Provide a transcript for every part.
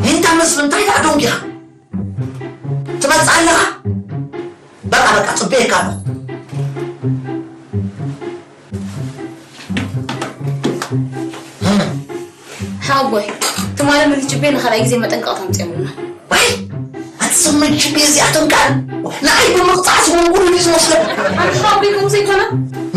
ኒንታ መስፍን እንታይ ደኣ ደንጊኻ? ትመጽእ ኣለኻ? በቃ፣ በቃ፣ ጽበየካ ኣለኹ። ሓወቦይ፣ ትማሊ ምልጭቤ ንኻልኣይ ግዜ መጠንቀቕታ ኣምጺኦምልና። ዋይ! ኣቲ ሰብ ምልጭቤ እዚኣቶም ከኣ ንዓይ ብምቕጻዕስ እውን ውሉድ እዩ ዝመስሎም። ኣንቲ ሓወቦይ ከምኡ ዘይኮነ?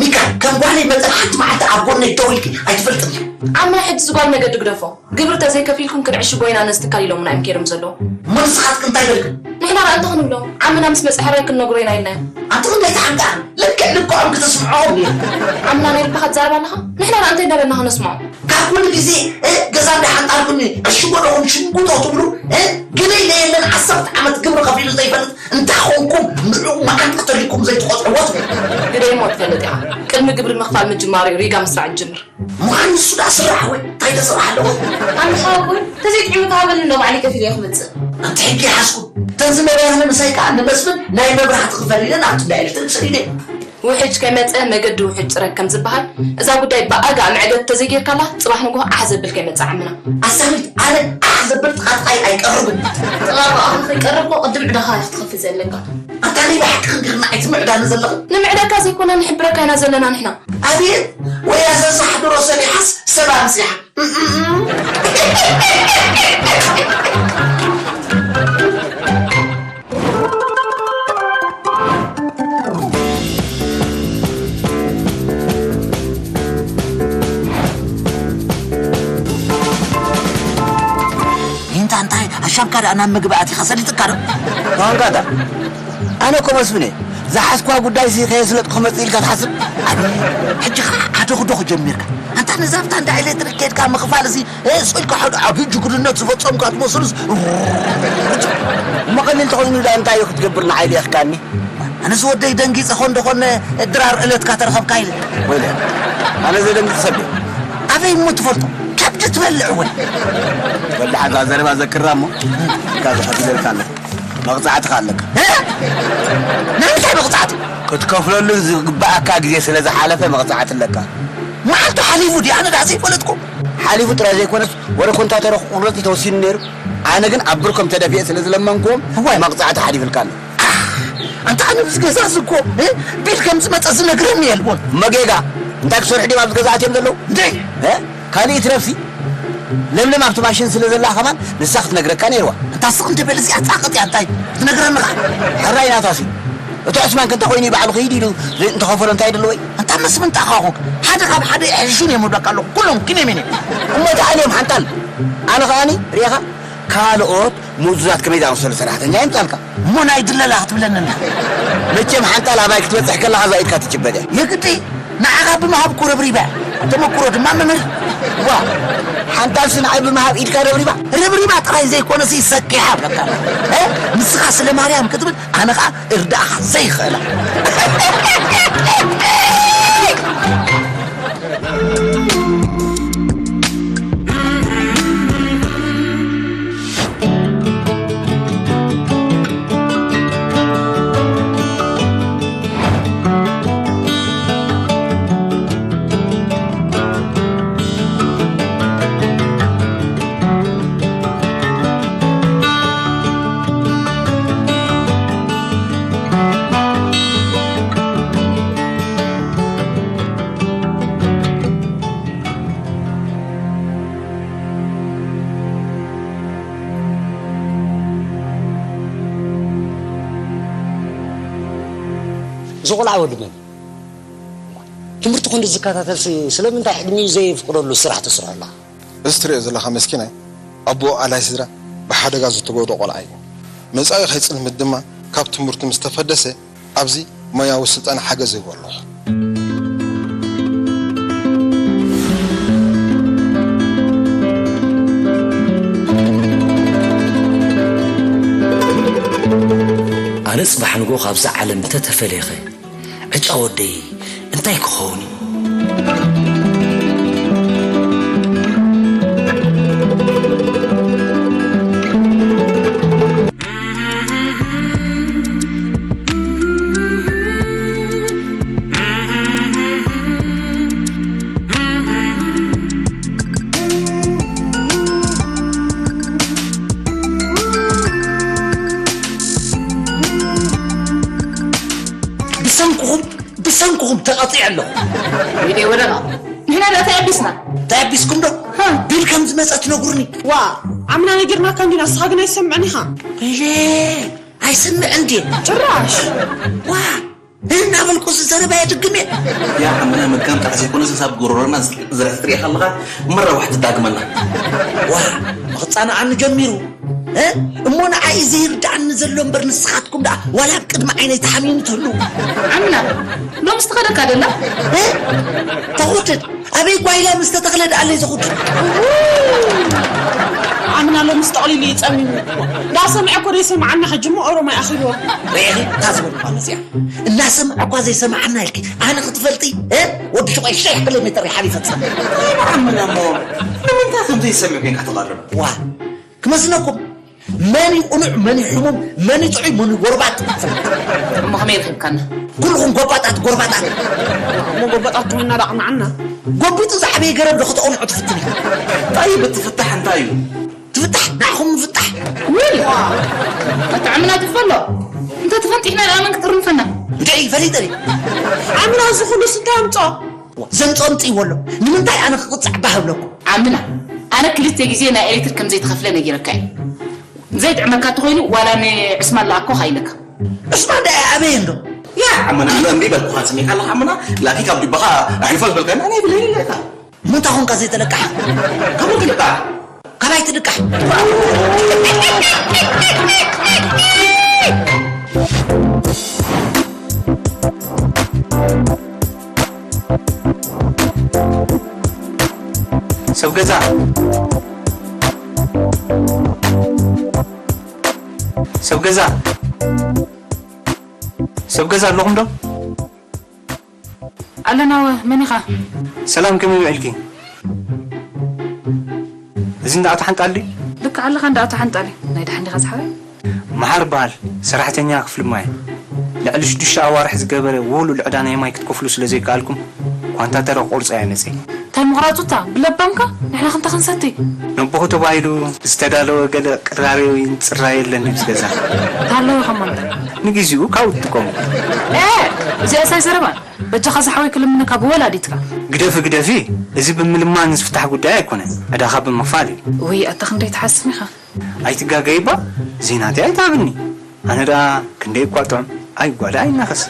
ሚካ፣ ከም ጓለይ መጠን ሓንቲ መዓልቲ ኣብ ጎነይ ደው ኢልኪ ኣይትፈልጥን ኢኺ። ዓምና ሕጂ እዚ ጓል መገዲ ግደፎ። ግብሪ ተዘይከፊልኩም ክንዕሽጎ ኢና ነዚ ትካል ኢሎምና እዮም ከይዶም ዘለዉ። እሞ ንስኻትክ እንታይ በልክን? ንሕና ደኣ እንታይ ክንብሎም? ዓምና ምስ መጸ ሕራይ ክንነግሮ ኢና ኢልናዮም። ኣቲ ክንደይ ተሓንቃ ልክዕ ልክዖም ክትስምዖም እዩ። ዓምና ናይ ልብኻ ትዛረብ ኣለኻ? ንሕና ደኣ እንታይ እንዳበልና ክነስምዖም? ካብ ኩሉ ግዜ፣ እ፣ ገዛ እንዳሓንጣርኩኒ ዕሽጎ ዶ ኹን ሽጉጦ ትብሉ፣ እ፣ ግደይ ለየለን ዓሰርተ ዓመት ግብሪ ከፊሉ ዘይፈልጥ እንታይ ኾንኩም ንዕኡ መዓንጣ ተሪኩም ዘይትቆጽዕዎ ትብሉ? ግደይ እሞ ትፈልጥ ኢኻ። ቅድሚ ግብሪ ምኽፋል ምጅማሩ እዩ ሪጋ ምስራዕ ዝጅምር። ምዃን ንሱ ደኣ ስራሕ ወይ እንታይ ደስራሕ ኣለዎ? ኣነ ሓወቦይ፣ ተዘይጥዕሙ ተሃበኒ እንዶ ባዕለይ ከፊለ እየ ክመጽእ። ኣንቲ ሕጊ ይሓዝኩም። እተን ዝነበራኒ ምሳይ ከኣ ንመስፍን ናይ መብራህቲ ክፈል ኢለ ናብቲ እንዳ ኤሌክትሪክ ሰዲደ። ውሕጅ ከይመጸ መገዲ ውሕጅ ጽረግ ከም ዝበሃል፣ እዛ ጉዳይ ብኣጋ መዕገቲ ተዘይጌርካላ፣ ጽባሕ ንግሆ ዓሕ ዘብል ከይመጽእ ዓምና። ኣሳዊት፣ ኣነ ዓሕ ዘብል ጥቓ ጥቓይ ኣይቀርብን። ጥቓ ብኣኻ ከይቀረብኮ ቅድም ዕዳኻ ኢኻ ክትኸፍት ዘለካ። ኣታ ናይ ብሓቂ ክንዲ ንዓይ ትምዕዳኒ ዘለኺ? ንምዕዳካ ዘይኮነ ንሕብረካ ኢና ዘለና ንሕና። ኣቤት! ወያ ዘዝሓድሮ ሰሪሓስ ሰብ ኣምሲሓ። ኒንታ እንታይ ኣሻብካ ደኣ ናብ ምግቢ ኣቲኻ ሰሊጥካ ዶ? ኳንካታ። ኣነ እኮ መስፍን እየ። ዝሓዝኳ ጉዳይ ሲ ከየስለጥኩ ክመጽእ ኢልካ ትሓስብ? ኣነ ሕጂ ኸዓ ኣደኹደኹ ጀሚርካ። ኣንታ ነዛ ብታ እንዳ ኤሌክትሪክ ኬድካ ምኽፋል እዚ፣ እ፣ ስኢልካ ሓደ ዓቢ ጅግንነት ዝፈጸምካ ትመስልስ። እሞ ቀሊል ተኾይኑ ደኣ እንታይ እዩ ክትገብር ንዓይ ልኢኽካኒ? ኣነስ ወደይ ደንጊጸ ኾን ደኾን ድራር ዕለትካ ተረኸብካ ኢለ። ወይለ፣ ኣነ ዘደንግጽ ሰብ ድየ? ኣበይ እሞ ትፈልጦ? ከብዲ ትበልዕ ወይ? ትበልዓ እዛ ዘረባ ዘክራ እሞ፣ እካ ዝኸፍለልካ ኣለካ። መቕጻዕትኻ ኣለካ። እ? ናይ እንታይ መቕጻዕቲ? ክትከፍለሉ ዝግብኣካ ግዜ ስለ ዝሓለፈ መቕጻዕቲ ኣለካ። መዓልቱ ሓሊፉ ድዩ? ኣነ ደኣ ዘይፈለጥኩ። ሓሊፉ ጥራይ ዘይኮነስ፣ ወረ ኮንታተረ ክቑረጽ ተወሲኑ ነይሩ። ኣነ ግን ኣብ ብርኮም ተደፊኤ ስለ ዝለመንኩዎም፣ እዋይ። መቕጻዕቲ ሓሊፍልካ ኣሎ። ኣንታ ኣነ ምስ ገዛ እዚ እኮ፣ እ፣ ቢል ከም ዝመጸ ዝነግረኒ የልቦን። እሞ ጌጋ፣ እንታይ ክሰርሑ ድዮም ኣብዚ ገዛ ኣትዮም ዘለዉ? እንዴ? እ? ካልእ ይትረፍሲ፣ ለምለም ኣብቲ ማሽን ስለ ዘላ ከማን ንሳ ክትነግረካ ነይርዋ። ኣንታ ስቕ እንተ በል እዚኣ ጻቕጥ እያ፣ እንታይ ክትነግረኒ ኸኣ? ሕራይ ናታሲ፣ እቲ ዑስማን ከ እንተ ኾይኑ ባዕሉ ክይድ ኢሉ እንተኸፈሎ እንታይ ደለዎ እዩ? ኣንታ መስፍን ጣኻ ኾንክ፣ ሓደ ካብ ሓደ ይሕሽን እዮም እብለካ ኣለኹ፣ ኩሎም ኪኔሜኔ። እሞ ተኣልዮም ሓንጣል። ኣነ ኸኣኒ ርኢኻ ካልኦት ምእዙዛት ከመይ ዝኣመሰሉ ሰራሕተኛ የምጻልካ? እሞ ናይ ድለላ ክትብለኒ እንዳ። መቸም ሓንጣል ኣባይ ክትበጽሕ ከለኻ እዛ ኢድካ ትጭበጥ እያ። የግዲ ንዓኻ ብምሃብ እኮ ረብሪባ እያ። ተመኩሮ ድማ መምህር። ዋ፣ ሓንታ ንዓይ ብምሃብ ኢድካ ረብሪባ፣ ረብሪባ ጥራይ ዘይኮነሲ ሰኪሓ ብለካ። እ? ንስኻ ስለ ማርያም ክትብል፣ ኣነ ኸዓ እርዳእኻ ዘይኽእላ። እዚ ቆልዓ ወዲ መን? ትምህርቲ ክንዲ ዝከታተልሲ ስለምንታይ ዕድሚኡ ዘየፍቅደሉ ስራሕ ትስርሖ ኣለኻ? እዚ ትሪኦ ዘለኻ መስኪናይ ኣቦኡ ኣላይ ስድራ ብሓደጋ ዝተጎድኦ ቆልዓ እዩ። መጻኢ ከይጽልምት ድማ ካብ ትምህርቱ ምስ ተፈደሰ ኣብዚ ሞያዊ ስልጠና ሓገዝ ይህቦ ኣለኹ። ኣነ ጽባሕ ንግሆ ካብዛ ዓለም እንተተፈለየኸ ዕጫ ወደይ እንታይ ክኸውን እዩ? ብሰንክኹም ብሰንክኹም ተቐጺዐ ኣለኹ። ወይኔ ወደቓ፣ ንሕና ደኣ እንታይ ኣቢስና? እንታይ ኣቢስኩም ዶ? ሃ። ቢል ከም ዝመጸ ትነግሩኒ። ዋ፣ ዓምና ነጊርናካ እንዲና፣ ንስኻ ግን ኣይሰምዕን ኢኻ። ወይለ፣ ኣይሰምዕን ድየ? ጭራሽ። ዋ፣ እናበልኩ ዝዘረባ የድግም እየ። ያ ዓምና መድጋም ጥራሕ ዘይኮነስ፣ ክሳብ ጎረሮና ዝርሕ ትሪኢ ከለኻ፣ መራባሕ ትዳግመና። ዋ፣ ምኽጻንዓኒ ጀሚሩ። እ? እሞ ንዓይ ዘይርድኣኒ ዘሎ እምበር ንስኻትኩም ደኣ ዋላ ኣብ ቅድሚ ዓይነይ ተሓሚሙ ትህልዉ። ዓምና፣ ሎምስ ትኸደካ ደላ? እ? ተኹድድ። ኣበይ ጓይላ ምስ ተተኽለ ደኣ ኣለይ ዝኹድድ? ዓምና ሎምስ ጠቕሊሉ እዩ ጸሚሙ። እንዳሰምዐ እኮ ዘይሰምዓና ሕጂ እሞ ኦሮማይ ኣኺልዎ። ርኢኺ? እታ ዝበልኩ ማለት እያ። እናሰምዐ እኳ ዘይሰምዓና ኢልኪ። ኣነ ክትፈልጢ፣ እ? ወዲ ሹቕ ሽሕ ኪሎ ሜትር ይሓሊፈ ጸኒሐ። ዓምና እሞ ንምንታይ ከም ዘይሰምዕ ኮይንካ ትቐርብ? ዋ፣ ክመስለኩም መን እዩ ቅኑዕ፣ መን እዩ ሕሙም፣ መን እዩ ጥዑይ፣ መን እዩ ጎርባጥ? እሞ ከመይ ረኺብካና? ኩልኹም ጎባጣት፣ ጎርባጣት። እሞ ጎባጣት ኮይንና ዶ ኣቕንዓና? ጎቢጡ ዝዓበየ ገረብ ዶ ክትቐንዖ ትፍትን ኢኻ? ጠይብ፣ እቲ ፍታሕ እንታይ እዩ? ትፍታሕ፣ ንዓኹም ምፍታሕ። ውይ! እቲ ዓምና ትፈሎ። እንተ ተፈንጢሕና ደኣ መን ክጥርንፈና? እንታይ ፈሊጠ ድየ? ዓምና እዚ ኩሉስ እንታይ ኣምጾ? ዘምጾ ኣምጽእዎ ኣሎ። ንምንታይ ኣነ ክቕጻዕ ባህ እብለኩም? ዓምና፣ ኣነ ክልተ ግዜ ናይ ኤሌክትሪክ ከም ዘይትኸፍለ ነጊረካ እየ። ዘይጥዕመካ እንተኾይኑ፣ ዋላ ንዕስማን ለኣኮ ኢለካ። ዕስማን ደኣ ኣበየ እንዶ? ያ ዓምና፣ ኣነ እምቢ በልኩኻ፣ ስሚዕካ ኣለኻ ዓምና? ላኪ ካብ ጅባኻ ኣሕልፎ ዝበልካኒ ኣነ የብለይን ኢለካ። ምንታይ ኾንካ ዘይተለቃሕ? ካብ ትልቃሕ? ካባይ ትልቃሕ? ሰብ ገዛ፣ ሰብ ገዛ፣ ሰብ ገዛ ኣለኹም ዶ? ኣለና። ወ መን ኢኻ? ሰላም፣ ከመይ ውዒልኪ? እዚ እንዳ ኣቶ ሓንጣል ድዩ? ልክዕ ኣለኻ፣ እንዳ ኣቶ ሓንጣል እዩ። ናይ ደሓን ዲኻ ዝሓወይ? መሓር በሃል፣ ሰራሕተኛ ክፍሊ ማይ። ልዕሊ ሽዱሽተ ኣዋርሕ ዝገበረ ውሉል ዕዳ ናይ ማይ ክትከፍሉ ስለ ዘይከኣልኩም፣ ኳንታተረ ክቆርጾ እየ መጺኤ። እንታይ ምቑራጹታ? ብለባምካ ንሕና ክንተ ክንሰቲ? ነቦኹ ተባሂሉ ዝተዳለወ ገለ ቅራሬ ወይ ጽራይ የለን ድዩ ምስ ገዛ? እንተሃለወ ከማንታ? ንግዚኡ ካብኡ ትጥቀሙ። ኤ! እዚኣስ ኣይዘረባን። በጃኻ ዝሓወይ ክልምነካ ብወላዲትካ። ግደፊ ግደፊ፣ እዚ ብምልማን ዝፍታሕ ጉዳይ ኣይኮነን፣ ዕዳኻ ብምኽፋል እዩ። ውይ ኣታ ክንደይ ትሓስም ኢኻ። ኣይትጋገይባ፣ ዘይናተይ ኣይትሃብኒ። ኣነ ደኣ ክንደይ እኳ ጥዑም፣ ኣይጓዳእ ኣይናኸስ።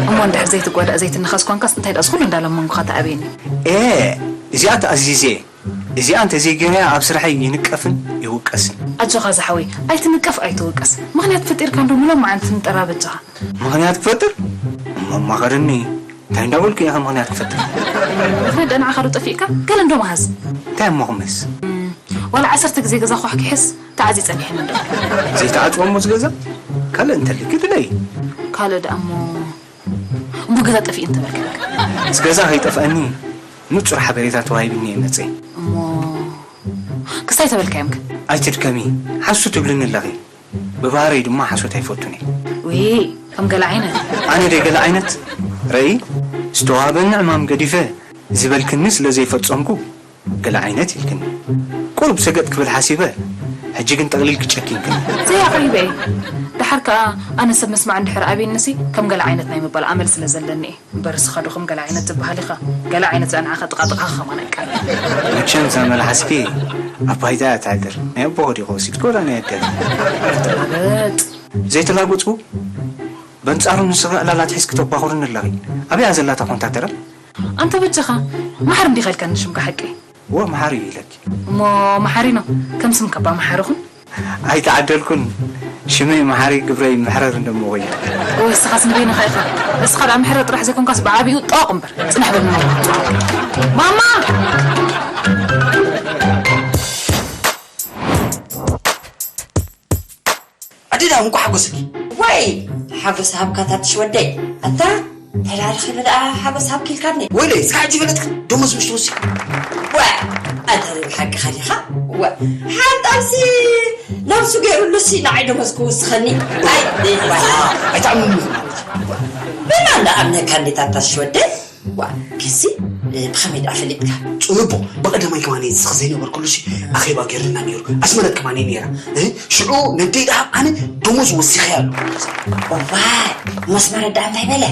እሞ እንድሕር ዘይትጓዳእ ዘይትናኸስ ኳንካስ እንታይ ደኣስ ኩሉ እንዳለመንኩኻ ትኣብየኒ? ኤ፣ እዚኣ ተኣዚዘ እየ። እዚኣ እንተዘይገይረያ ኣብ ስራሐይ ይንቀፍን ይውቀስን። ኣጆኻ ዝሓወይ ኣይትንቀፍ ኣይትውቀስ። ምኽንያት ፈጢርካ እንዶ ምሎም መዓልቲ ንጠራ በጃኻ። ምኽንያት ክፈጥር? እሞ ኣማኸርኒ። እንታይ እንዳበልኩ እየ ከም ምኽንያት ክፈጥር? ወደ ንዓኻ ዶ ጠፊእካ? ገለ እንዶ መሃዝ። እንታይ እሞ ክምስ? ዋላ ዓሰርተ ግዜ ገዛ ኳሕ ክሕስ ተዓዚ ጸኒሐ እንዶ። ዘይተዓጽወ እሞ ዝገዛ ካልእ እንተልኪ ድለይ። ካልእ ደኣ እሞ እሞ ገዛ ጠፊኡ እንተበልካ? ምስ ገዛ ከይጠፍኣኒ ንጹር ሓበሬታ ተዋሂብኒ እየ መጸ። እሞ ክስታይ ተበልካዮም ግን? ኣይትድከሚ፣ ሓሱ ትብልኒ ኣለኺ። ብባህረይ ድማ ሓሶት ኣይፈቱን እየ። ውይ፣ ከም ገለ ዓይነት። ኣነ ደይ ገለ ዓይነት ረኢ ዝተዋህበኒ ዕማም ገዲፈ ዝበልክኒ ስለ ዘይፈጸምኩ ገለ ዓይነት ኢልክኒ። ቁሩብ ሰገጥ ክብል ሓሲበ፣ ሕጂ ግን ጠቕሊልኪ ጨኪንክኒ። ዘይኣኽሪበ እየ። ደሓር ከኣ ኣነ ሰብ ምስማዕ እንድሕር ኣብየኒሲ ከም ገለ ዓይነት ናይ ምባል ኣመል ስለ ዘለኒ እየ። እምበር እስኻ ዶ ከም ገለ ዓይነት ትበሃል ኢኻ? ገለ ዓይነት ዘንዓኻ ጥቓጥቓኻ ኸማን ኣይቀርብን። መቸም እዛ መልሓስኪ ኣብ ባይታ እያ ትዓግር። ናይ ኣቦ ወዲቑ ወሲድኪ ወላ ናይ ኣደ? ኣይትላገጽ። ዘይተላገጽኩ? በንጻሩ ንስኺ ዕላላት ሒዝኪ ተባኹርኒ ኣለኺ። ኣበይ እያ ዘላ እታ ኮንታተረ? ኣንታ በጃኻ መሓሪ እንዲኻ ኢልካኒ ሽምካ ሓቂ? እወ መሓሪ እዩ ኢለኪ። እሞ መሓሪ ነው። ከም ስምካ እባ መሓሪ ኩን። ኣይተዓደልኩን ሽመይ መሓሪ ግብረይ ምሕረር እንደምኾይኑ። እወ ንስኻስ ንበይንኻ ኢኻ። ንስኻ ደኣ ምሕረር ጥራሕ ዘይኮንካስ ብዓቢኡ ጣቕ እምበር። ጽናሕ በል ማማ። ማማ! ኣደዳ እንኳ ሓጎሰኪ። ወይ ሓጎስ ሃብካ ታትሽ ወደይ። ኣታ ተላልኺ በላ ሓጎስ ሃብኪ ኢልካኒ። ወይለይ እስካ ሕጂ ፈለጥክን ደሞዝ ምሽ ትወስኪ። ወ ኣታ ርብ ሓቅኻ ዲኻ። ወ ሓንጣብሲ ነብሱ ገይሩሉሲ ንዓይ ደሞዝ ክውስኸኒ። ኣይ ኣይትኣምኑኒ። ብማን ደኣ ኣምነካ እንዴት ኣታሽ ወደይ። ዋ፣ ግሲ ብኸመይ ደኣ ፈሊጥካ? ጽቡቕ፣ ብቐዳማይ ከማን ዝስኽ ዘይነበርኩሉሲ ኣኼባ ገይርና ነይሩ። ኣስመረት ከማን ነይራ። እ፣ ሽዑ ነደይ ደሃብ ኣነ ደሞዝ ወሲኸ ኣሎ። እዋይ፣ መስመረት ደኣ እንታይ በለ?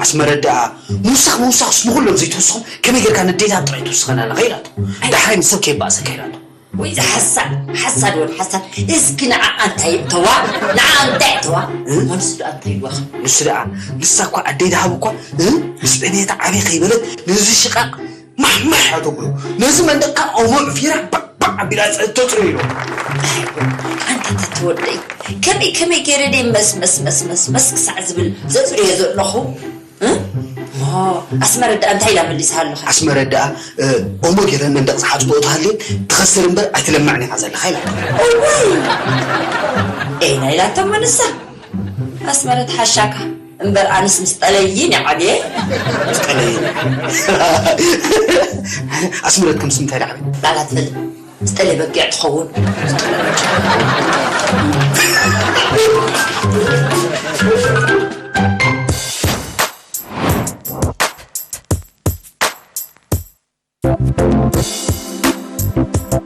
ኣስመረት ደኣ ምውሳኽ ምውሳኽስ ንኹሎም ዘይትውስኹም ከመይ ጌርካ ነደይ ደሃብ ጥራይ ትውስኸና ኣለኻ ኢላቶ። ዳሕራይ ንሰብ ከየባእሰካ ኢላቶ። ወይ ዝሓሳድ ሓሳድ ወን ሓሳድ እስኪ ንዓኣ እንታይ ይእተዋ ንዓኣ እንታይ ይእተዋ መልሱ ደኣ እንታይ ይወኽ ንሱ ደኣ ንሳ እኳ ኣደይ ደሃብ እኳ ምስ ዕቤታ ዓብይ ከይበለት ነዚ ሽቓቕ ማሕማሕ እያ ተብሎ ነዚ መንደቕካ ኦሞ ዕፊራ ባዕባዕ ኣቢላ ተፅርዮ ኢሎ ኣንታ ተትወደይ ከመይ ከመይ ገይረ ደይ መስ መስ መስ መስ መስ ክሳዕ ዝብል ዘፅርዮ ዘለኹ ኣስመረት ደኣ እንታይ ኢላ መሊሳ ኣለኻ? ኣስመረት ደኣ ኦሞ ገይረ መንደቕ ዝሓፅቦ ተሃልየን ትኸስር እምበር ኣይትለምዕን ኢኻ ዘለኻ ኢላታ። እዋይ ኤና ኢላቶ እሞ ንሳ ኣስመረት ሓሻካ እምበር ኣነስ ምስ ጠለይን ይዓብየ። ምስ ጠለይን ኣስመረት ከም ስምንታይ ደዓበ? ላላ ትፈልጥ ዝጠለ በጊዕ ትኸውን።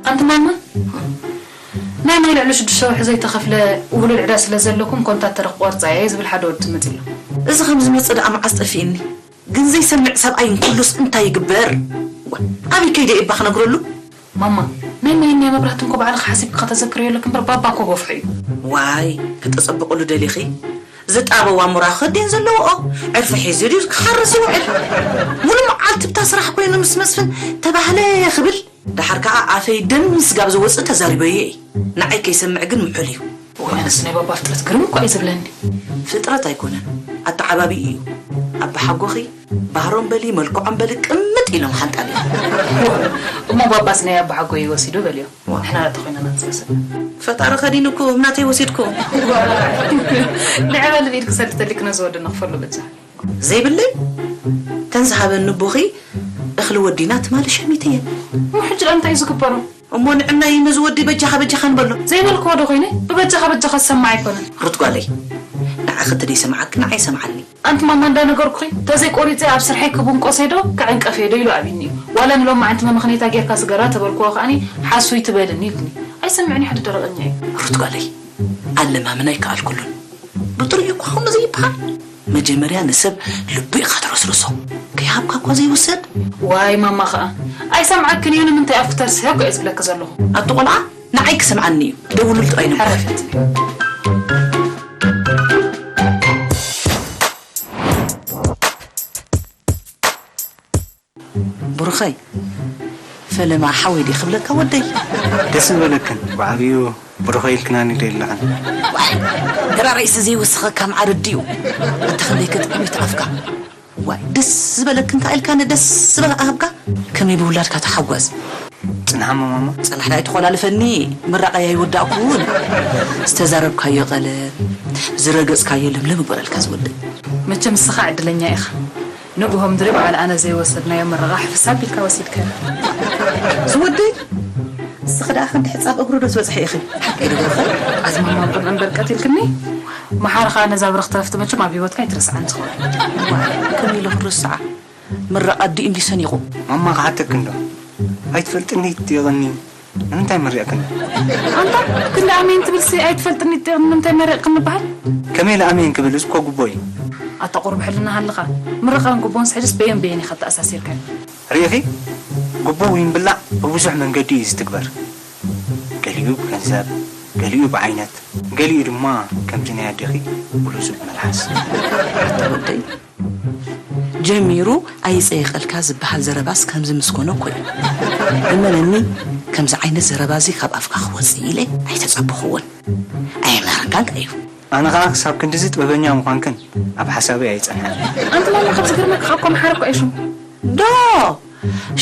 ኣንቲ ማማ ናይ ማይ ልዕሊ ሽዱሽተ ወርሒ ዘይተኸፍለ ውሉድ ዕዳ ስለ ዘለኩም ኮንታት ተረክ ቆርፃ እየ ዝብል ሓደ ወዲ መፂ ኣሎ። እዚ ከም ዝመፀ ደኣ መዓስ ጠፊእኒ ግን ዘይሰምዕ ሰብኣይ እንክሉስ እንታይ ይግበር? ኣበይ ከይደ እባ ክነግረሉ? ማማ ናይ ማይን ናይ መብራህትን እኮ ባዕልኺ ሓሲብኪ ከተዘክርዮ ኣለኪ እምበር ባባ እኮ ገፍሑ እዩ። ዋይ ክተጸብቕሉ ደሊኺ? ዝጣበዋ ሙራ ክኸዴን ዘለዎኦ ዕርፊ ሒዙ ድዩ ክሓርስ ዝውዕል? ሙሉ መዓልቲ ብታ ስራሕ ኮይኑ ምስ መስፍን ተባህለ ክብል ደሓር ከኣ ኣፈይ ደም ስጋብ ዝወጽእ ተዛሪበዮ እየ። ንዓይ ከይሰምዕ ግን ምሑል እዩ። ወይ ኣነስ ናይ ባባ ፍጥረት ግርም እኳ እዩ ዝብለኒ። ፍጥረት ኣይኮነን ኣተዓባቢኡ እዩ። ኣባሓጎኺ ባህሮም በሊ መልክዖም በሊ ቅምጥ ኢሎም ሓንጣል እዮም። እሞ ባባስ ናይ ኣባሓጎይ ወሲዱ በልዮ። ንሕና ላ ተኾይና ናት ዝወሰድ። ፈጣሪ ከዲኑኩም ናተይ ወሲድኩም። ንዕበል ብኢድ ክሰድ ተሊክ ነዚ ወዲ ንኽፈሉ በጃ። ዘይብለይ ተን ዝሃበኒ ኣቦኺ እኽሊ ወዲና ትማሊ ሸሚተየን። እሞ ሕጂ ደኣ እንታይ እዩ ዝግበሮ? እሞ ንዕናይ ነዚ ወዲ በጃኻ በጃኻ ንበሎ። ዘይበልክዎ ዶ ኮይነ ብበጃኻ በጃኻ ዝሰማዕ ኣይኮነን። ሩት ጓለይ ንዓኺ ተደይሰምዓኪ ንዓይ ይሰምዓኒ። ኣንቲ ማማ እንዳነገርኩኺ ተዘይ ቆሪፀ ኣብ ስርሐይ ክብንቆሰ ዶ ክዕንቀፍ እየ ዶ ኢሉ ኣብይኒ እዩ። ዋላ ንሎማዓንቲ መመኽነይታ ጌርካ ስገራ ተበልክዎ ከኣኒ ሓሱይ ትበልኒ ኢልኒ። ኣይሰምዕን እዩ ሓደ ደረቐኛ እዩ። ሩት ጓለይ ኣለማምና ኣይከኣልኩሉን። ብጥሪኡ እኳ ከምኡ ዘይበሃል። መጀመርያ ንሰብ ልቡ ኢኻ ትረስርሶ። ከይሃብካ እኳ ዘይውሰድ። ዋይ ማማ ኸኣ ኣይሰምዓክን እዩ ንምንታይ ኣፍኪ ተርስሒ እኮ እየ ዝብለኪ ዘለኹ። ኣቲ ቆልዓ ንዓይ ክሰምዓኒ እዩ። ደውሉሉ ጥራይ ነበር። ሕረፊት። ብሩኸይ ፈለማ ሓወይ ድየ ክብለካ ወደይ? ደስ ዝበለክን ብዓብዩ ብሩኸይ ኢልክናኒ ዶ የለኽን? ዋይ ግራ ርእሲ ዘይውስኸካ መዓር ድዩ? ኣታ ክንደይ ከጥዕም እዩ እቲ ኣፍካ። ዋይ ደስ ዝበለክን ከ ኢልካ ንደስ ዝበላ ኣህብካ ከመይ ብውላድካ ተሓጓዝ። ጽንሓ ማማ። ጽናሕ ናይ ተኾላልፈኒ ምራቐይ ኣይወዳእኩን። ዝተዛረብካዮ ቀለም ዝረገጽካዮ ለምለም ይግበረልካ ዝወደይ። መቸም ንስኻ ዕድለኛ ኢኻ። ንግሆ ምድሪ በዓል ኣነ ዘይወሰድናዮ ምርቓ ሕፍስ ኣቢልካ ወሲድካዮ። ዝወደይ ንስኺ ደኣ ክንዲ ሕጻብ እግሩ ዶ ዝበጽሐ ኢኺ? ሓቂ ዶ ብሩኸይ? ኣዝማማ ቁልዕ እምበር ቀቲልክኒ። መሓርኻ ነዛ ብርኽቲ ረፍቲ መቸም ኣብ ህይወትካ ኣይትርስዓን ትኸውን። ዋይ ከመይ ኢለ ክርስዓ? ምረቓ ኣዲኡ እንዲ ሰኒቑ። ማማ ክሓተክን ዶ? ኣይትፈልጥኒ ትይቕኒ። ንምንታይ መሪቕክን? ኣንታ ክንዲ ኣሜን ትብልሲ ኣይትፈልጥኒ ትይቕኒ ንምንታይ መሪቕክን ንበሃል? ከመይ ኢለ ኣሜን ክብል? እዚ እኮ ጉቦ እዩ። ኣታ ቁሩብ ሕልና ሃልኻ። ምርቓን ጉቦን ስሕድስ በየን በየን ኢኻ ተኣሳሲርካዮ? ርኢኺ? ጉቦ ወይ ምብላዕ ብብዙሕ መንገዲ እዩ ዝትግበር። ገሊኡ ብገንዘብ፣ ገሊኡ ብዓይነት፣ ገሊኡ ድማ ከምቲ ናይ ኣዴኺ ብልዙብ መልሓስ። ኣታ ወደይ፣ ጀሚሩ ኣይጸይቐልካ ዝበሃል ዘረባስ ከምዚ ምስኮነ እኮ እዩ። እመነኒ፣ ከምዚ ዓይነት ዘረባዚ ካብ ኣፍካ ክወጽእ ኢለ ኣይተጸበኹዎን። ኣየምህረካን ከ እዩ። ኣነ ኸኣ ክሳብ ክንድዚ ጥበበኛ ምዃንክን ኣብ ሓሳበይ ኣይጸንሐን። ኣንቲ ማማ ካብ ዝገርመካ ካብ ኮምሓር እኮ እዩ ሽሙ። ዶ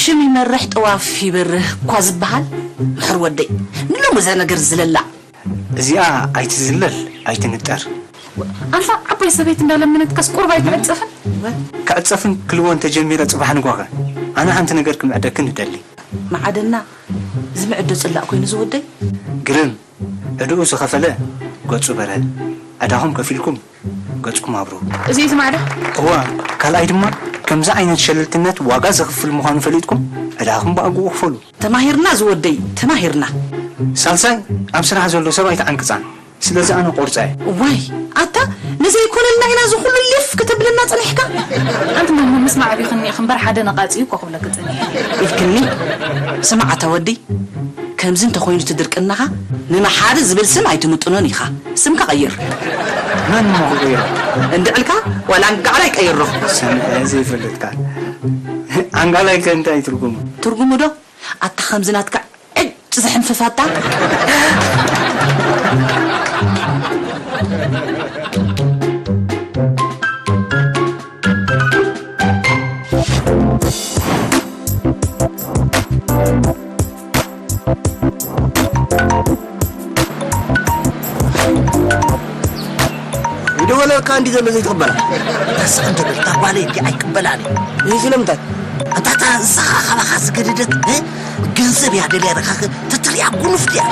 ሽም ይመርሕ ጥዋፍ ይበርህ እኳ ዝበሃል። ምሕር ወደይ፣ ንሎሚ እዛ ነገር ዝለላዕ። እዚኣ ኣይትዝለል ኣይትንጠር። ኣንታ ዓባይ ሰበይቲ እንዳለመነትካስ ቁርብ ኣይትዕጸፍን? ክዕጸፍን ክልዎ እንተጀሚረ ጽባሕ ንጓኸ ኣነ ሓንቲ ነገር ክምዕደክን እደሊ። መዓደና ዝምዕዶ ጽላእ ኮይኑ ዝወደይ? ግርም ዕድኡ ዝኸፈለ ገጹ በረ። ዕዳኹም ከፊልኩም ገጽኩም ኣብሩ። እዚ እዩ ዝማዕዳ? እዋ፣ ካልኣይ ድማ ከምዚ ዓይነት ሸለልትነት ዋጋ ዘኽፍል ምዃኑ ፈሊጥኩም ዕዳኹም ብኣግኡ ክፈሉ። ተማሂርና ዝወደይ፣ ተማሂርና። ሳልሳይ ኣብ ስራሕ ዘሎ ሰብ ኣይትዓንቅጻን። ስለዚ ኣነ ቆርጻ እየ። ዋይ፣ ኣታ ንዘይኮነልና ኢና እዚ ኩሉ ሊፍ ከተብለና ጸኒሕካ? ኣንቲ ማማ ምስማዕ ኣቢኽኒ ኢኺ እምበር ሓደ ነቓጺ እዩ እኮ ክብለኪ ጸኒሐ። ኢልክኒ? ስማዕ ኣታ ወዲ፣ ከምዚ እንተኾይኑ እቲ ድርቅናኻ ንመሓሪ ዝብል ስም ኣይትምጥኖን ኢኻ። ስምካ ቀይር። መን እሞ ክቕይሮ? እንድዕልካ ዋላ ኣንጋዕላይ ቀይሮ። ሰምዐ ዘይፈልጥካ። ኣንጋዕላይ ከ እንታይ ትርጉሙ? ትርጉሙ ዶ? ኣታ ከምዚ ናትካ ዕጭ ዝሕንፍፍ ኣታ። ይደወለልካ እንዲ ዘሎ ዘይትቕበላ። ተስቕ እንተብል፣ እታ ጓለይ እንዲ ኣይቅበላን እየ። ይህ ስለምንታይ? እንታ እታ ንስኻ ካባኻ ዝገደደት፣ እ? ገንዘብ እያ ደልያ ኢልካ ክ-፣ ትትሪያ ጉኑፍቲ እያ።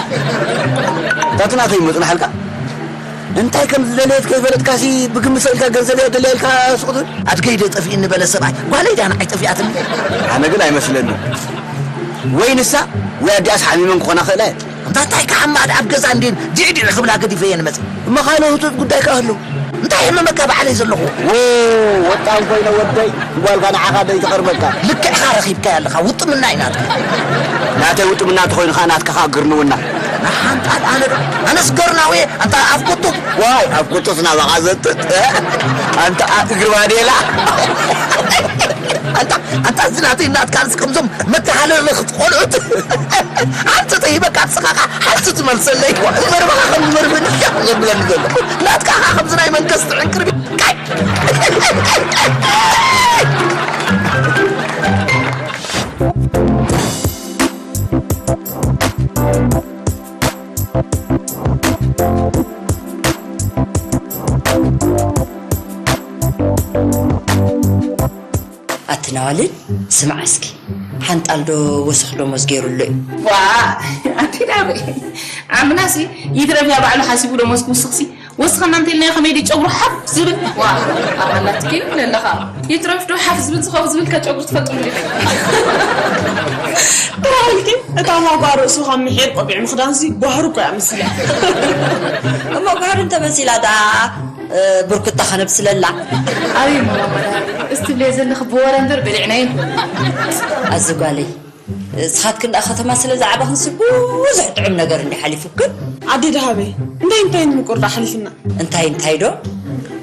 እታ እቲ ናተይ መጽናሕልካ? እንታይ ከም ዝደለየት ከይፈለጥካሲ ብግምት ሰኢልካ ገንዘብ እያ ደልያ ኢልካ ስቕ ትብል? ኣድገይ ዶ ጠፊእኒ በለ ሰብኣይ፣ ጓለይ ድያ ንዓይ ጠፊኣትኒ? ኣነ ግን ኣይመስለንን። ወይ ንሳ ወይ ኣዲኣስ ሓሚመን ክኾና ክእላ እየን። እንታ እንታይ ክሓማ ኣብ ገዛ እንድየን ዲዕዲዕ ክብላ ገዲፈየን መጺእ። እሞ ካልእ ህጹጽ ጉዳይ ከ ኣሎ? እንታይ ሕመመካ ባዕለይ ዘለኹ? ዎ፣ ወጣን ኮይነ ወደይ፣ ጓልካ ንዓኻ ደይ ትቐርበካ። ልክዕኻ ረኺብካያ ኣለኻ፣ ውጥምና እዩ ናትካ። ናተይ ውጥምና እንተኾይኑ ኸኣ ናትካ ኸኣ ግርንውና። ንሓንጣል ኣነ ዶ? ኣነስ ገርናው እየ፣ ኣንታ ኣፍ ቁጡ። ዋይ፣ ኣፍ ቁጡስ ናባኻ ዘጥጥ። ኣንታ ኣ-፣ እግሪ ባዴላ። ኣንታ፣ ኣንታ እዚ ናተይ ናትካ ንስ ከምዞም መተሓላለኽቲ ቆልዑት ሓንቲ ተሂበካ ንስኻ ሓንቲ ትመልሰለይ። መርበኻ ከም መርብን ሻቕ ዘብለኒ ዘሎ። ናትካ ኸኣ ከምዚ ናይ መንግስቲ ዕንቅርቢ። ካይ! ኣቲ ናዋልን፣ ስምዓ እስኪ፣ ሓንጣል ዶ ወሰኽ ደሞዝ ገይሩሉ እዩ? ዋ፣ ኣቲ ናበይ? ዓምናሲ ይትረፍያ ባዕሉ ሓሲቡ ደሞዝ ክውስኽሲ፣ ወስኸና እንተኢልናዮ ከመይ ድዩ ጨጉሩ ሓፍ ዝብል? ዋ፣ ኣባላት ግን ለለኻ። ይትረፍ ዶ ሓፍ ዝብል ዝኸፍ ዝብል ከጨጉሩ ትፈልጡ እንዲኹም? ጥራይ ግን እታ ማጓ ርእሱ ካብ ምሒር ቆቢዕ ምኽዳንሲ ጓህሪ እኮ እያ መሲላ። እሞ ጓህሪ እንተመሲላ ደኣ፣ እ፣ ብርኩታ ከነብስለላ። ኣበይ እሞ ማማ ደሃበ? እስቲ ብለይ ዘለኺ ብወረ እምበር በሊዕናዮ። ኣዚ ጓለይ፣ ንስኻትክን ደኣ ከተማ ስለ ዝዓበኽንሲ ብዙሕ ጥዑም ነገር እንዲ ሓሊፉክን። ኣደ ደሃበይ፣ እንታይ እንታይን ምቁር ደኣ ሓሊፍና? እንታይ እንታይ ዶ?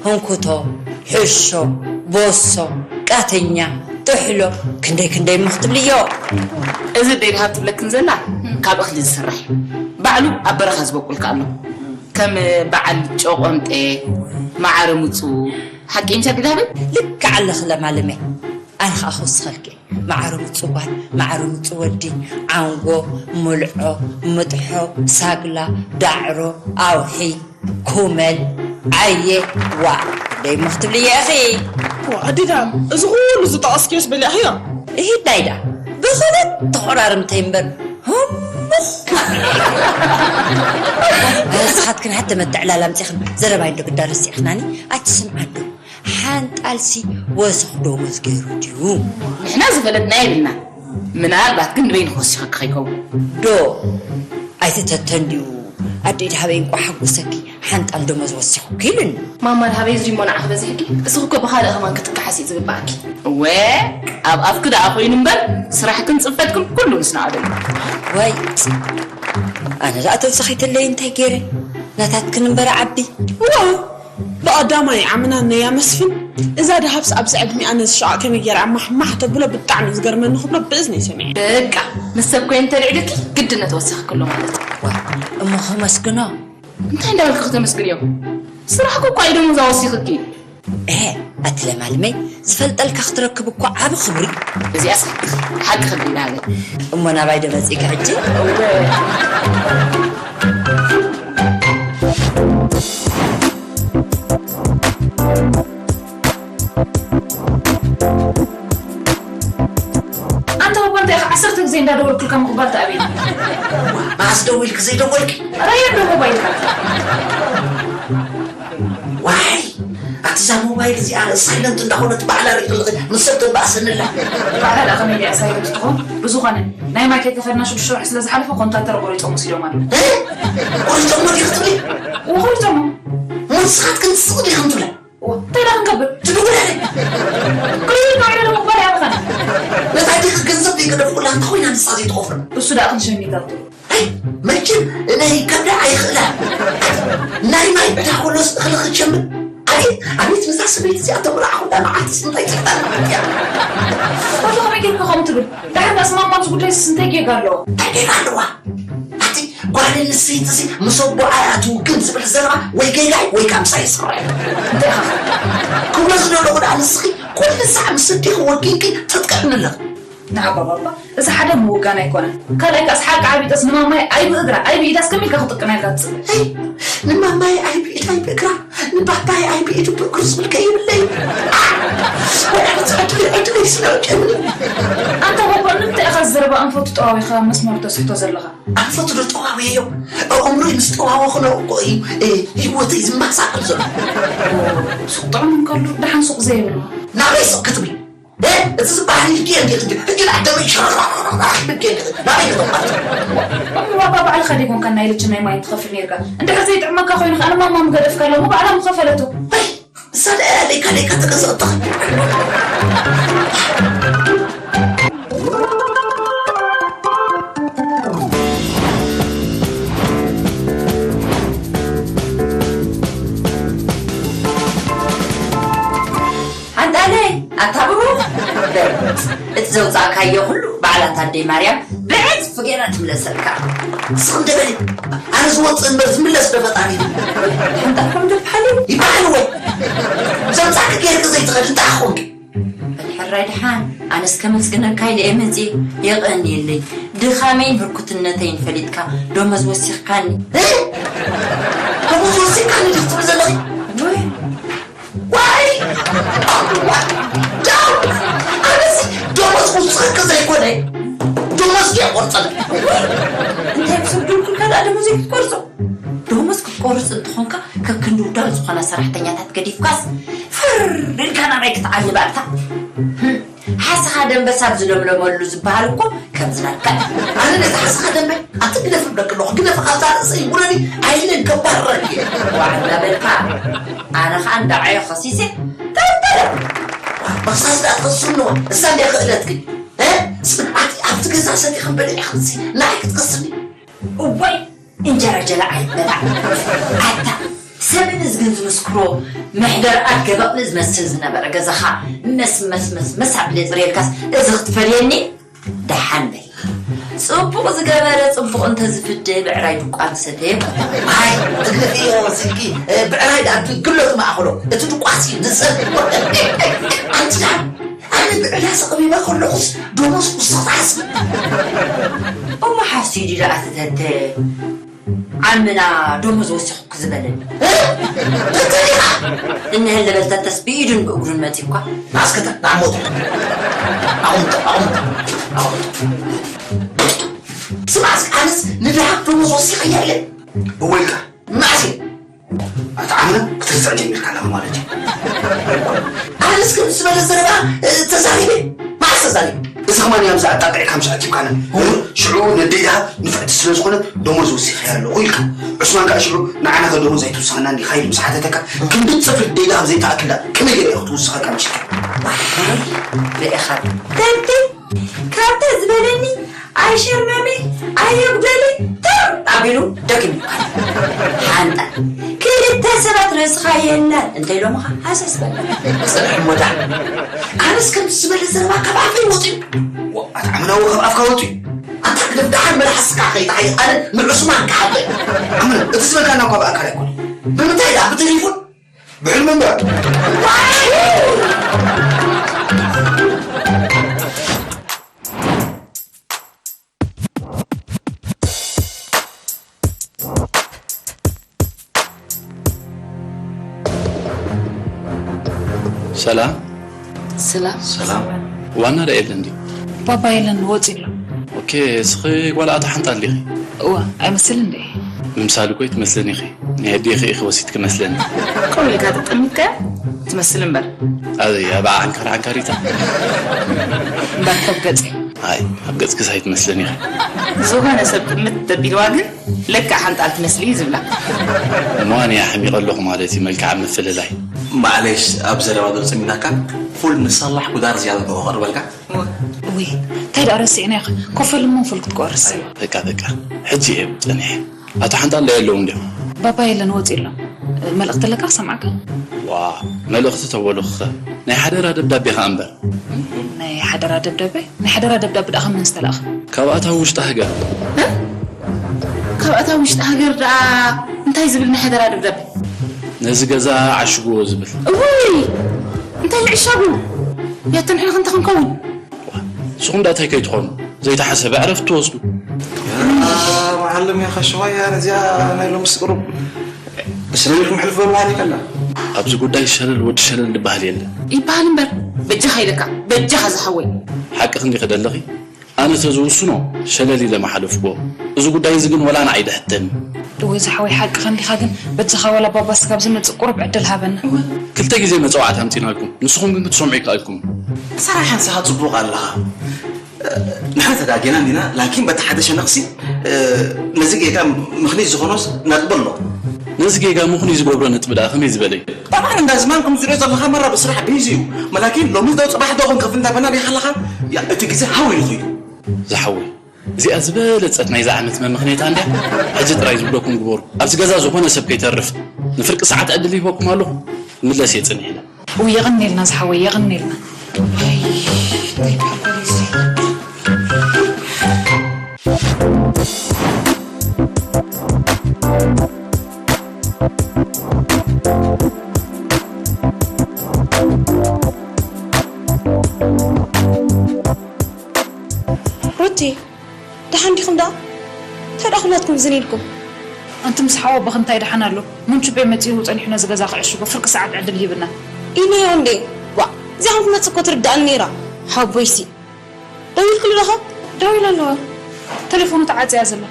ህንኩቶ፣ ሕሾ፣ ቦሶ፣ ቃተኛ፣ ጥሕሎ፣ ክንደይ ክንደይ እሞ ክትብልዮ። እዚ ኣደይ ደሃብ ትብለክን ዘላ ካብ እኽሊ ዝስራሕ እዩ። ባዕሉ ኣብ በረኻ ዝበቁል ከኣ ኣሎ። ከም በዓል ጨቆምጤ፣ መዓረ ምጹ፣ ሓቂ እንተ ብዳብል ልክዕ ኣለኺ ለማለመይ። ኣነ ኸኣ ክውስኸልኪ። ማዕረ ምጽዋር፣ ማዕረ ምጽወዲ፣ ዓንጎ፣ ምልዖ፣ ምጥሖ፣ ሳግላ፣ ዳዕሮ፣ ኣውሒ፣ ኩመል፣ ዓየ፣ ዋ፣ ደይ እሞ ክትብልዮ ኢኺ። ዋ፣ ኣዴዳም፣ እዚ ኩሉ ዝጠቐስክዮስ በሊዕኽዮ? እሂድ ናይዳ፣ ብኽልተ ተቖራርምተይ እምበር፣ ህሙኽ። ንስኻትክን ሓንቲ መተዕላል ኣምጺኽን ዘረባይ እንዶ ግዳ ረሲዕኽናኒ፣ ኣቲ ስምዓ እንዶ። ሓንጣልሲ ወሰኽ ደሞዝ ገይሩ ድዩ? ንሕና ዝፈለጥና የብልና። ምናልባት ግን ንበይንኺ ወሲኸኪ ከይከውን። ዶ ኣይትተተን ድዩ? ኣደይ ድሃበይ እንቋ ሓጎሰኪ፣ ሓንጣል ደሞዝ ወሲኹኪ ኢሉኒ። ማማ ድሃበይ ዝዲሞ ንዓኺ በዚሕኪ፣ እስኺ እኮ ብኻልእ ከማን ክትከሓሲ እዩ ዝግባኣኪ። እወ፣ ኣብ ኣፍኪ ደኣ ኮይኑ እምበር፣ ስራሕክን ጽፈትክን ኩሉ ምስ ንኣደይ። ወይ፣ ኣነ ደኣ ተወሰኺትለይ እንታይ ገይረ? ናታትክን እምበር ዓቢ። ዋው! ብቐዳማይ ዓምና ነያ መስፍን፣ እዛ ደሃብስ ኣብዚ ዕድሚኣ ነዚ ሸቓቕ ከመይ ገይራ ማሕማሕ ተብሎ ብጣዕሚ ዝገርመኒ ክብሎ ብእዝነይ ሰሚዐ። በቃ፣ ምስ ሰብ ኮይነ እንተልዒልኪ ግድነት ወሲኽክሎ ማለት እዩ። ዋ፣ እሞ ከመስግኖ? እንታይ እንዳበልኪ ክተመስግንዮ? ስራሕኩ እኮ እዩ ደሞዛ ወሲኽኪ። ኤ፣ ኣቲ ለማልመይ፣ ዝፈልጠልካ ክትረክብ እኮ ዓቢ ክብሪ። እዚኣስ ሓቂ ክብሪ ናበይ። እሞ ናባይ ዶ መጺእካ ሕጂ? ኣንታ ባባ እንታይ ኢኻ ዓሰርተ ግዜ እንዳደወልኩልካ ምቕባል ተኣብየ። መዓስ ደዊልኪ ዘይደወልኪ? ራያ ዶ ሞባይልካ? ዋይ፣ ኣቲ እዛ ሞባይል እዚኣ ሳይለንት እንዳኾነት ባዕላ ሪእኽልኺ፣ ምስ ሰብ ተባእሰኒ ኣላ። ባዕላ ደኣ ከመይ ድያ ሳይለንት ትኾን? ብዝኾነ፣ ናይ ማይክ ከፈልና ሽዱሽተ ወርሒ ስለ ዝሓለፈ ኮንትራክተር ቆሪጾም ወሲዶም ኣለዉ። እ? ቆሪጾሞ ዲኺ ትብሊ? እወ፣ ቆሪጾሞ። ንስኻትክን ስቕ ዲኽን ትብላ? እወ፣ እንታይ ደኣ ክንገብር? ትብላ? ክሪር ባዕላ ደሞ ባል ያበኸና። ነታ ዲኺ ገንዘብ ዘይገደፍኩላ እንተ ኾይና ንሳ ዘይትኸፍሎ። እሱ ደኣ ክንሸሚታቶ። ኣይ፣ መቸም ናይ ከብዳ ኣይኽእላን። ናይ ማይ ዕዳ ኮሎስ እኽሊ ክትሸምት። ኣቤት፣ ኣቤት፣ ነዛ ሰበይቲ እዚኣ ተመርዓኹላ መዓልትስ እንታይ ትሕታን መዓልቲ እያ። ወዲ ከመይ ጌርካ ከምኡ ትብል? ድሓር ከኣ ስማማ፣ ኣብዚ ጉዳይስ እንታይ ጌጋ ኣለዎ? እንታይ ጌጋ ኣለዋ? ኣቲ ጓል ኣንስተይቲ እዚ ምስ ኣቦኣ እያ ትውግን ዝብል ዘለኻ ወይ ጌጋ እዩ ወይ ከኣ ምሳይ ይስራሕ። እንታይ ኢኻ? ክብሎ ዝደለኹ ደኣ ንስኺ ኩሉ ሳዕ ምስ ኣዴኺ ወጊንኪ ተጥቅዕኒ ኣለኺ። ንዓባ ባባ፣ እዚ ሓደ ምውጋን ኣይኮነን። ካልኣይ ከኣስ ሓቂ ዓቢጠስ ንማማይ ኣይ ብእግራ ኣይ ብኢዳስ ከመይ ኢልካ ክጥቅና ኢልካ ትጽበ? ኣይ፣ ንማማይ ኣይ ብኢድ ኣይ ብእግራ፣ ንባባይ ኣይ ብኢዱ ብእግሩ ዝብል ከይብለይ። ወላዲት ዕድለይ፣ ዕድለይ ስለ ወጨኒ። ኣንታ ባባ፣ ንምንታይ ኢኻ ዘረባ ኣንፈቱ ጠዋዊኻ መስመሩ ተስሕቶ ዘለኻ? ኣንፈቱ ዶ ጠዋውየዮ? ኣእምሮይ ምስ ጠዋወኹ ነው እኮ እዩ፣ እ፣ ህይወተይ ዝመሳቐል ዘሎ። ሱቕ ጥዑም እንከሎ፣ ደሓን ሱቕ ዘይብሉ። ናበይ ሱቕ ክትብል? እ፣ እዚ ዝበሃል ኢልኪ እንዲ፣ ሕጂ፣ ሕጂ ንዓደመይ ሸረኽረኽረኽ ኢልኪ እንዲ፣ ናበይ ክትብል? እሞ ባባ ባዕልኻ ዲኻ ኮንካ ናይ ልጅን ናይ ማይን ትኸፍል ነይርካ? እንድሕር ዘይጥዕመካ ኮይኑ ከኣ ንማማ ምገደፍካላ እሞ ባዕላ ምኸፈለቶ። ኣይ፣ እሳ ደኣ ለይካ ለይካ ተገዝኦ እታ። ሓንጣለይ፣ ኣታ ብሩኽ፣ በል፣ እቲ ዘውጻእካዮ ኩሉ ባዕላ ኣታ ኣደይ ማርያም ብዕጽፊ ገይራ ትምለሰልካ። ንስኺ እንደ በሊ፣ ኣነ ዝወጽእ እምበር ዝምለስ ዶ ፈጣሪ እዩ? ሓንጣል ከም ትበሃል እዩ። ይበሃል ወይ? ዘምጻእኪ ገይርኪ ዘይትኸዲ እንታይ ኮንኪ? በል ሕራይ ደሓን፣ ኣነስ ከመስግነካ ኢለ እየ መጽየ፣ የቐንየለይ። ድኻመይን ህርኩትነተይን ፈሊጥካ ደሞዝ ወሲኽካኒ። እ? ደሞዝ ወሲኽካኒ ዲኺ ትብሊ ዘለኺ? ወይ ዋይ! ዳው! ኣነሲ ደሞዝ ክውስኸካ ዘይኮነ፣ ደሞዝ ድየ ቆርጸልካ? እንታይ ብሰብ ደልኩልካ ደኣ ደሞዘይ ክትቆርጾ? ደሞዝ ክትቆርጽ እንተኾንካ፣ ከክንዲ ውዳቕ ዝኾና ሰራሕተኛታት ገዲፍካስ፣ ፍር ኢልካ ናባይ ክትዓልብ ኣልካ። ህም፣ ሓሰኻ ደንበሳ ኣብ ዝለምለመሉ ዝበሃል እኮ ከምዚ ናትካ እዩ። ኣነ ነቲ ሓሰኻ ደንበ ኣቲ ግደፍ እብለኪ ኣለኹ፣ ግደፍ፣ ካብዛ ርእሰይ ውረዲ፣ ኣይለን ከባርረኪ እየ። ዋዕ እናበልካ፣ ኣነ ኸኣ እንዳዓዮ ኸሲሰ፣ ጠርጠረ። መኽሳስ ደኣ ትኸስስንዋ፣ እሳ እንድያ ክእለትኪ። እ? ስምዓቲ፣ ኣብቲ ገዛ ሰቲኽን በሊዕኽንሲ፣ ንዓይ ክትከስኒ? እዋይ፣ እንጀራ ጀላ ኣይትበላዕ። ኣታ፣ ሰብን እዝግን ዝምስክሮ መሕደር ኣገበቕሊ ዝመስል ዝነበረ ገዛኻ መስ፣ መስ፣ መስ፣ መስ ኣቢለ ጽርየልካስ፣ እዚ ክትፈልየኒ? ደሓን በል። ጽቡቕ ዝገበረ ጽቡቕ እንተዝፍደ ብዕራይ ድቋ ምሰተየ። ኣይ፣ ትግለፍዮ ስልኪ፣ እ፣ ብዕራይ ደኣ ብግሎ ትማእኽሎ። እቲ ድቋሲ ንሰብ። ኣንቲ ደኣ፣ ኣነ ብዕዳ ሰቐቢበ ከለኹስ ደሞዝ ክውስኽ ትሓስብ? እሞ ሓሲዲ ደኣ ትተተ። ዓምና ደሞዝ ወሲኹ ዝበለኒ። እ? እንተ ዲኻ? እንሀለ በልተተስ ብኢዱን ብእግሩን መጺእኳ። ኣስከተ፣ ንዓሞት። ኣቑምጦ፣ ኣቑምጦ፣ ኣቑምጦ። ስማዕ እስኪ፣ ኣነስ ንድሃብ ደሞዝ ወሲኸ እየ ኢለ። እወ ኢልካ። መዓስ እየ? ኣታ ዓምና ክትርስዕ ጀሚርካ ኣለኻ ማለት እዩ። ኣነስ ከም ዝበለ ዘረባ፣ እ፣ ተዛሪበ። መዓስ ተዛሪበ? እዚ ከማን እያ ኣብዛ ኣጣቂዕካ ምስ ኣኪብካና። ሽዑ ነደይ ደሃብ ንፍዕቲ ስለ ዝኾነት ደሞዝ ወሲኸያ ኣለኹ ኢልካ። ዑስማን ከኣ ሽዑ ንዓና ከ ደሞዝ ኣይትውስኸና እንዲኻ ኢሉ ምስ ሓተተካ፣ ክንዲ ጽፍሪ ደይ ደሃብ ዘይተኣክል ደኣ ከመይ ገይረ እየ ክትውስኸካ ምሽካ? ርኢኻ። ተንትን ካብታ ዝበለኒ ኣይሸርመመ ኣየጉደለ ተር ኣቢሉ ደጊሙ። ሓንጣ ክልተ ሰባት ርእስኻ የለን እንተ ኢሎምኻ ሃሰስ በላ። ጽንሕ እሞ ደኣ። ኣነስ ከምዚ ዝበለ ዘረባ ካብ ኣፈይ ወጺኡ። ዋ፣ ኣታ ዓመናዊ ካብ ኣፍካ ወጺኡ። ኣታ ግደፍ ደሓን መልሓስካ ከይትሓይሽ ኣነ ንዑስማን ክሓብእ። ዓመና፣ እቲ ዝበልካና እኳ ብኣካል ኣይኮነን። ብምንታይ ደኣ? ብቴሌፎን? ብሕልሚ እምበር። ሰላም። ሰላም። ሰላም። ዋና ዳ የለን ድዩ? ባባ የለን፣ ወፂ ኣሎ። ኦኬ፣ እስኺ ጓል ኣቶ ሓንጣል ዲኺ? እወ፣ ኣይመስልን እንዴ? ምምሳል እኮ ኣይትመስልን ኢኺ። ናይ ኣዴኺ ኢኺ ወሲድኪ መስለኒ። ከምኡ ኢልካ ተጠሚትካያ ትመስል እምበር። ኣበይ፣ ኣብ ዓንካር ዓንካሪታ? እምበር ካብ ገፀይ። ኣይ፣ ኣብ ገፅክስ ኣይትመስልን ኢኺ። ዝኾነ ሰብ ጥምት ተቢልዋ ግን ለክዕ ሓንጣል ትመስሊ እዩ ዝብላ። እሞ ኣነ እየ ሓሚቐ ኣለኹ ማለት እዩ፣ መልክዓ ምፍልላይ። ማዕለሽ፣ ኣብ ዘረባ ዶ ጸሚናካ፣ ፉል ንሳላሕ ጉዳር ዝያዳ ዶ ክቐርበልካ? እወ። ውይ፣ እንታይ ደኣ ረሲዕና ኢኻ? ኮፈል እሞ ፉል ክትቆርስ። በቃ፣ በቃ። ሕጂ እየ ጸኒሐ። ኣቶ ሓንጣል ዶ የለውን ድዮም? ባባ የለን፣ ወፂ ኣሎ። መልእኽቲ ኣለካ ክሰምዓካ? ዋ፣ መልእኽቲ ተበሉኽኸ? ናይ ሓደራ ደብዳቤ ኸኣ እምበር። ናይ ሓደራ ደብዳቤ? ናይ ሓደራ ደብዳቤ ደኣ ካብ መን ዝተላእኸ? ካብ ኣታዊ ውሽጢ ሃገር። እ? ካብ ኣታዊ ውሽጢ ሃገር ደኣ እንታይ ዝብል ናይ ሓደራ ደብዳቤ? ነዚ ገዛ ዓሽግዎ ዝብል። እውይ! እንታይ ምዕሻጉ? ያተን ሕልኽ እንተ ክንከውን? ንስኹም ደኣ እንታይ ከይትኾኑ? ዘይተሓሰበ ዕረፍቲ ትወስዱ። ያ መዓልም፣ ያ ኸሸዋያ፣ ነዚኣ ናይ ሎምስ ቁሩብ ብስለልኩም ሕልፍ በሉ በሃሊ ከላ። ኣብዚ ጉዳይ ሸለል ወዲ ሸለል ዝበሃል የለን። ይበሃል እምበር፣ በጃኻ ኢለካ፣ በጃኻ ዝሓወይ። ሓቂ ክንዲ ከደለኺ፣ ኣነ ተዝውስኖ ሸለል ኢለ ምሓለፍኩዎ። እዚ ጉዳይ እዚ ግን ወላ ንዓይ ደሕተኒ። እወ ዝሓወይ፣ ሓቂ ከንዲኻ ግን፣ በጃኻ ዋላ ባባ ስጋብ ዝመጽእ ቁሩብ ዕድል ሃበና። ክልተ ግዜ መጸዋዕታ ኣምጺናልኩም፣ ንስኹም ግን ክትሰምዑ ይከኣልኩም። ሰራይ ሓንሳኻ ጽቡቕ ኣለኻ። ንሕና ተጋጌና እንዲና፣ ላኪን በቲ ሓደ ሸነኽሲ፣ እ፣ ነዚ ጌጋ ምኽኒት ዝኾኖስ ነጥቢ ኣሎ። ነዚ ጌጋ ምኽኑይ ዝገብሮ ነጥቢ ደኣ ከመይ ዝበለ እዩ? ጠብዓን እንዳ ዝማን ከም ዝሪኦ ዘለኻ መራ ብስራሕ ቢዚ እዩ። መላኪን ሎሚ ዶ ጽባሕ ዶ ክንከፍል እንዳበልና ዲኻ ኣለኻ? ያ፣ እቲ ግዜ ሃው ኢሉ ኸይዱ። ዝሓወይ፣ እዚኣ ዝበለጸት ናይዛ ዓመት መመኽነይታ እንድያ። ሕጂ ጥራይ ዝብለኩም ግበሩ። ኣብዚ ገዛ ዝኾነ ሰብ ከይተርፍ። ንፍርቂ ሰዓት ዕድል ይህበኩም ኣለኹ። ምለስ እየ ጽንሕ ኢለ። እው፣ የቐንየልና ዝሓወይ፣ የቐንየልና። ኣይ፣ እንታይ በዓል ፖሊስ? ሩቲ፣ ደሓን ዲኹም ደኣ? እንታይ ደኣ ኩላትኩም ዝን ኢልኩም? ኣንቲ ምስ ሓወቦኺ እንታይ ደሓን ኣሎ? ሙንቹቤ መጺኡ ጸኒሑ ነዚ ገዛ ክዕሽጎ ፍርቂ ሰዓት ዕድል ሂብና። ኢለዮ እንዴ? ዋእ፣ እዚኣ ከም ትመጽእ እኮ ትርድኣኒ ነይራ። ሓቦይሲ። ደዊልክሉ ዶኸ? ደዊለ ኣለዋ። ተሌፎኑ ተዓጽያ ዘላ።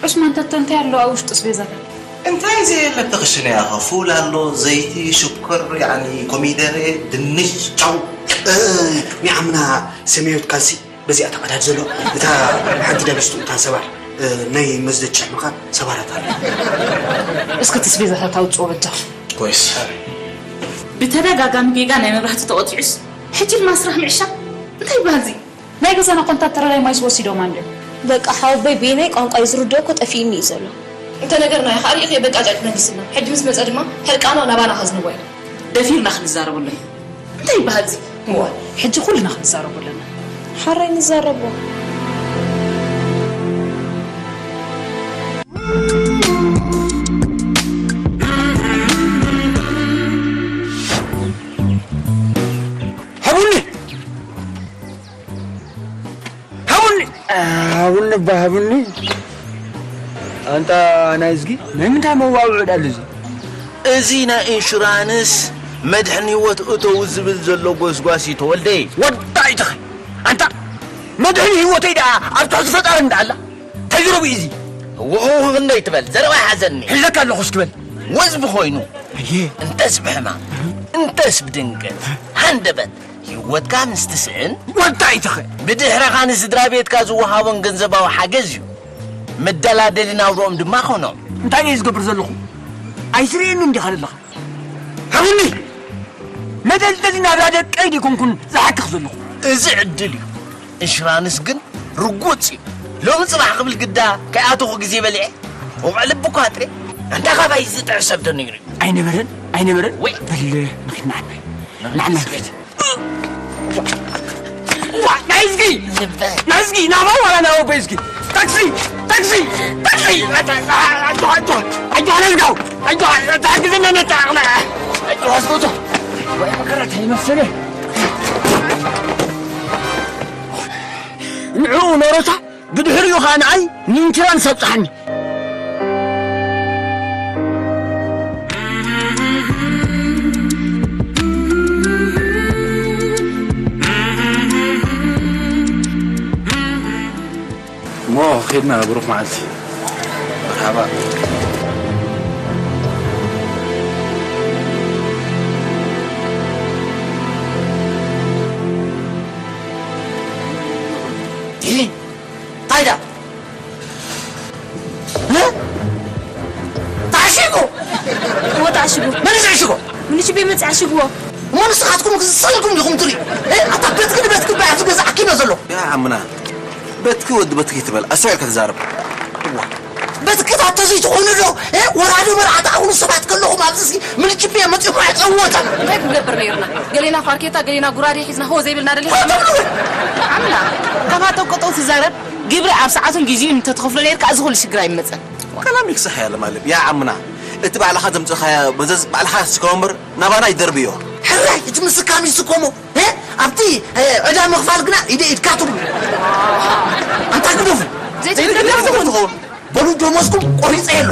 ዑስማን ተተ እንታይ ኣሎ ኣብ ውሽጡ ኣስቤዛታት? እንታይ ዘየለ ተኽሽነ ያኸ? ፉል ኣሎ፣ ዘይቲ፣ ሽኮር፣ ያኒ ኮሚደረ፣ ድንሽ፣ ጨው። እ፣ ኒዓምና ሰማያዊት ካልሲ በዚኣ ተቐዳድ ዘሎ። እታ ሓንቲ ዳቢስቱ እታ ሰባር፣ እ፣ ናይ መዝደድ ጭሕምኻ ሰባራት ኣሎ። እስከ እቲ ኣስቤዛታት ኣውጽኦ በጃኻ። ኮይስ። ብተደጋጋሚ ጌጋ ናይ መብራህቲ ተቖጢዑስ፣ ሕጂ ድማ ስራሕ ምዕሻ? እንታይ ይበሃል እዚ? ናይ ገዛና ኮንትራት ተረዳይ ማይስ ወሲዶማ እንድዮም። በቃ ሓወቦይ በየናይ ቋንቋ እዩ ዝርድኦ እኮ ጠፊእኒ እዩ ዘሎ። እንተ ነገርናዮ ኸኣ ርኢኽዮ በቃ ጫጭ ነጊስና። ሕጂ ምስ መጸ ድማ ሕርቃኑ ናባና ከዝንቦ እዩ። ደፊርና ክንዛረበሉ እዩ። እንታይ ይበሃል እዚ? እዋ፣ ሕጂ ኩልና ክንዛረቦ ኣለና። ሓራይ ንዛረቦ። ባሃብኒ ኣንታ ናይዝጊ ናይ ምንታይ መዋውዕ ዳሉ እዚ? እዚ ናይ ኢንሹራንስ መድሕን ህይወት እተው ዝብል ዘሎ ጎስጓስ እዩ ተወልደይ። ወዳ ይትኸ ኣንታ መድሕን ህይወተይ ደኣ ኣብ ትሕቲ ፈጣሪ እንዳኣላ ተጅረቡ እዚ። ውኽውኽ እንደይ ትበል ዘረባ ይሓዘኒ። ሒዘካ ኣለኹ እስክበል። ወዝ ብኾይኑ ኣየ እንተስ ብሕማም እንተስ ብድንገት ሃንደበት ህይወትካ ምስ ትስእን ወዳ ይትኸ ብድሕረኻ ንስድራ ቤትካ ዝወሃቦን ገንዘባዊ ሓገዝ እዩ። መደላደሊ ናብርኦም ድማ ኾኖም። እንታይ እየ ዝገብር ዘለኹ? ኣይስርእየኒ እንዲኻ ዘለኻ። ሃቡኒ! መደልደሊ ናብራ ደቀይ ዲኮንኩን ዝሓክኽ ዘለኹ። እዚ ዕድል እዩ። ኢንሹራንስ ግን ርጉጽ እዩ። ሎሚ ጽባሕ ክብል ግዳ ከይኣተኹ ግዜ በሊዐ። ወቕዕ ልቢ እኳ ኣጥሬ። ኣንታ ካባይ ዝጥዕስ ሰብ ተነይሩ እዩ። ኣይነበረን፣ ኣይነበረን። ወይ! በል ንኺድ ንዓናይ። ንዓናይ ንኺድ። ዋ፣ ናይዝጊ! ዝበል። ናይዝጊ፣ ናባ ዋላ ናባ በይዝጊ። ታክሲ! ታክሲ! ታክሲ! ኣጆ፣ ኣጆ፣ ኣጆ፣ ኣጆ፣ let's go! ኣጆ፣ ታክሲ ነመጣ ኣቕላ። ኣጆ፣ ኣስጎቶ። ወይ መከራ ተይመሰለ። ንዕኡ ኖሮታ፣ ብድሕሪኡ ኸኣ ንኣይ ንኢንሹራንስ ኣብጽሓኒ። እሞ ኺድና ብሩኽ መዓልቲ። መርሓባ። ታይ ዳ? እ? ተዓሺጉ! እወ፣ ተዓሺጉ። መን እዩ ዘዕሽጎ? ምንሽቤ መጽእ ዓሽግዎ። እሞ ንስኻትኩም ክዝሰልኩም ዲኹም ትርኢ? እ? ኣታ በትኪ ንበትኪ ባያ ዝገዛእኪ ነው ዘሎ። ያ ዓምና፣ በትኪ ወዲ በትኪ ትበል፣ ኣስተውዒልካ ተዛረብ። በትኪ ታቶ ዘይትኾኑ ዶ? እ? ወራዲ መርዓ ትኣኽሉ ሰባት ከለኹም ኣብዚ ምልጭቤ መጺኹም ኣይጸወተን። እንታይ ክንገብር ነይርና? ገሌና ፋርኬታ፣ ገሌና ጉራዴ ሒዝና ሆ ዘይብልና ደሊና። ሆ ትብሉ? ዓምና፣ ካባቶም ቀጠው ትዛረብ፣ ግብሪ ኣብ ሰዓቱን ጊዜኡን እንተትኸፍሎ ነይርካ፣ እዚ ኩሉ ሽግር ኣይመጸን። كلامك صح يا معلم. يا عمنا، እቲ ባዕልኻ ዘምጽእኻዮ መዘዝ ባዕልኻ ስከሞ እምበር ናባና ይደርብዮ። ሕራይ፣ እቲ ምስካም ይስከሞ። እ? ኣብቲ፣ እ፣ ዕዳ ምኽፋል ግና ኢደ ኢድካ ትብሉ። ኣንታ ግደፉ። ዘይትግደፉ። ዘይትግደፉ ትኸውን። በሉ ደሞዝኩም ቆሪጸ የሎ።